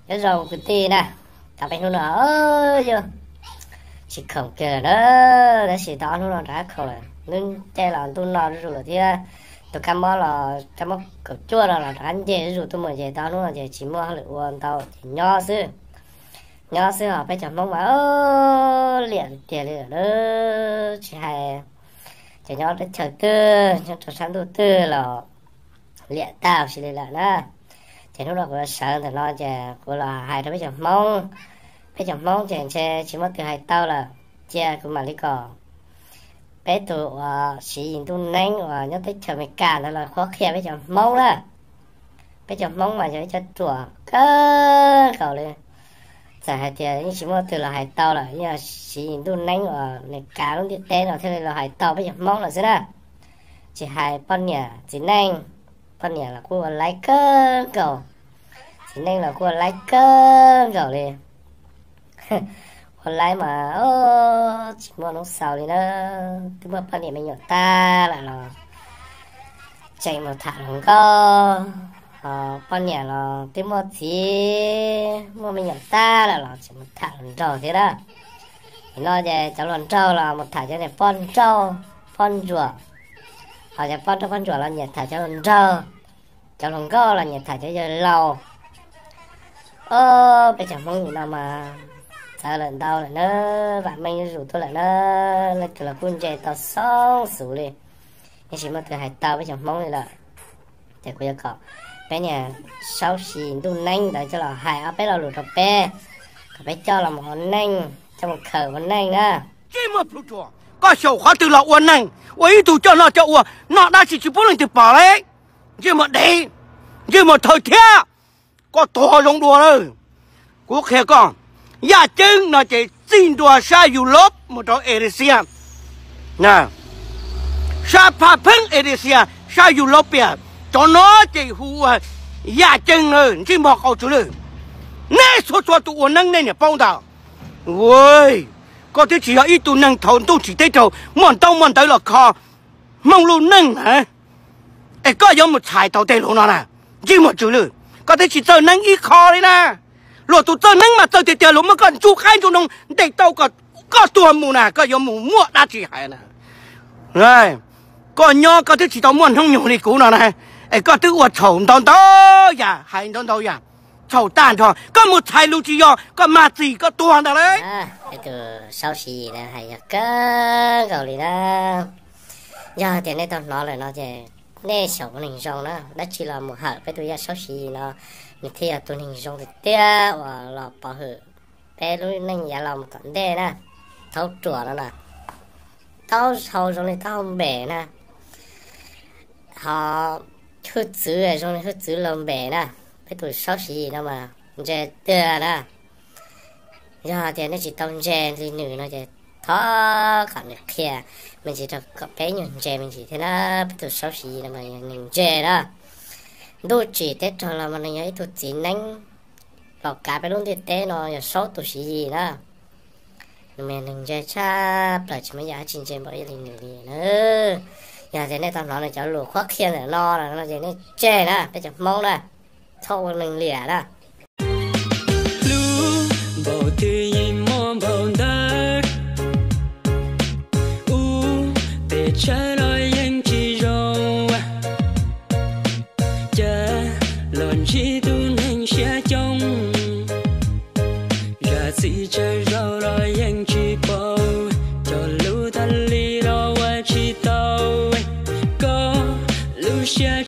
Nyob zoo kwv tij na, tau peb hnub no yog tsis khoom kiag lawm na, tab sis tau ob hnub no rov qab khoom lawm. Ntuj caij los ntuj no zuj zus lawm thiab, tus kab mob los kab mob kaum cuaj no los rov qab nce zuj zus tuaj mus ces tau ob hnub no ces tsis muaj hauj lwm ua ntau ces nyob xwb. Nyob xwb ho peb cov Hmoob mas liam tiag li lawm na, tsis hais ces nyob teb chaws twg nyob rau sab ntuj twg los liam tag ua si li lawm na. Ces hnub no kuv los sawv ntawm no ces kuv los hais rau peb cov Hmoob, peb cov Hmoob ces ntshe tsis muaj twg hais tau lawm, cia kuv mam li kom peb tus uas Siv Yis Ntuj Neeb uas nyob teb chaws Amelikas ntawd los qhuab qhia peb cov Hmoob na. Peb cov Hmoob mas yog ib co ruam kawg nkaus li. Txawm hais tias yeej tsis muaj twg los hais tau lawm, yog Siv Yis Ntuj Neeb uas Amelikas lub ntiaj teb no thiaj li los hais tau peb cov Hmoob lawm xwb na. Tsis hais poj niam txiv neej, poj niam los kuj ua laib kawg nkaus, txiv neej los kuj ua laib kawg nkaus li. Ua laib mas tsis muaj hnub xaus li na, twb muaj poj niam me nyuam tag lawm los tseem mus tham hluas nkauj, ho poj niam los twb muaj txiv muaj me nyuam tag lawm los tseem mus tham hluas nraug thiab na. Nim no ces cov hluas nraug los mus tham cov niag poj nrauj poj ntsuam, ho cov poj nrauj poj ntsuam los nyiam tham cov hluas nraug, cov hluas nkauj los nyiam tham cov yawg laus. Ob, peb cov Hmoob nim no mas txawv lawm ntau lawm na, vam meej zuj zus tuaj lawm na, leej twg los kuj ntse tau xoob xuv li, yeej tsis muaj tus hais tau peb cov Hmoob li lawm. Ces kuv yuav kom peb niag Saub Siv Yis Ntuj Neeb ntawd coj los hais ob peb lo lus rau peb, kom peb coj los mus ua neej, coj mus khaws ua neej na. Ntsej muag plhu tsuas, koj xyaum qhov twg los ua neeg, ua ib tug coj noj coj ua, noj dab tsi tsis pub leej twg pom li. Ntsej muag dev, ntsej muag thawj thiab, koj tuag zoo dua lawm. Kuv qhia koj, yaj ceeb no ces txij ntua sab Europe mus rau Asia, sab Phaj Pheeb Asia, sab Europe, cov no ces hu ua yaj ceeb na, ntsej muag qau tsw lwj. Nej txhua txhua tus ua neeb nej niam paub ntag. Koj twb tsis yog ib tug neeg thaum ntuj tsim teb raug muaj ntaub muaj ntawv los kho Hmoob lub neej na, es koj yuav mus txhais tau tej lus no na, ntsej muag tsw lwj. Koj twb tsis txawj neeb ib qho li na. Luag tus txawj neeb mas txawj tiag tiag, luag muab koj ntsuj qaib ntsuj noog ntes tau kom koj tuag mus na, koj yuav mus muaj dab tsi hais na. Koj nyob koj twb tsis tau muaj hnub nyoog li kuv no na, es koj twb ua txhaum ntau ntau yam, hais ntau ntau yam, txhaum tag nrho. Koj mus txhais lus tsis yog, koj mag txim koj tuag ntag lauj. Peb tus Saub Siv Yis na hais yog kawg nkaus li na. Yog tias nej tau hnov lawm no ces nej xyaum ua neeg zoo na, dab tsi los mus hawm peb tus yaj Saub Siv Yis no, nws thiaj yog tus neeg zoo tiag tiag uas los pov hwm peb lub neej yav los mus tom ntej na. Thaub ruam no na, taub hau zoo li taub hau npem na, ho hwj txwv zoo li hwj txwv laug npem na. Peb tus Saub Siv Yis no mas ntse tiag na. Yog tias nej tsis tau ntse li nws no ces thov kom nws qhia me ntsis rau kom peb nyuag ntse me ntsis thiab na. Peb tus Saub Siv Yis no mas yog neeg ntse na. Ntuj tsim teb raug los mas nws yog ib tug txiv neeb los kav peb lub ntiaj teb no yog Saub tus Siv Yis na. Nws mas yog neeg ntse tshaj plaws, tsis muaj yam dab tsi ntse npaum li nws li na. Yog tias nej tau hnov nws cov lus qhuab qhia ntawm no no ces nej tseg na, peb cov Hmoob na, txhob ua neeg liam na. Hlub npaum twg yeej muaj npaum ntawd, ub, pes tsawg los yeej tsis zoo. Cas los ntsib tus neeg siab coob, zam txim tsawg zaus los yeej tsis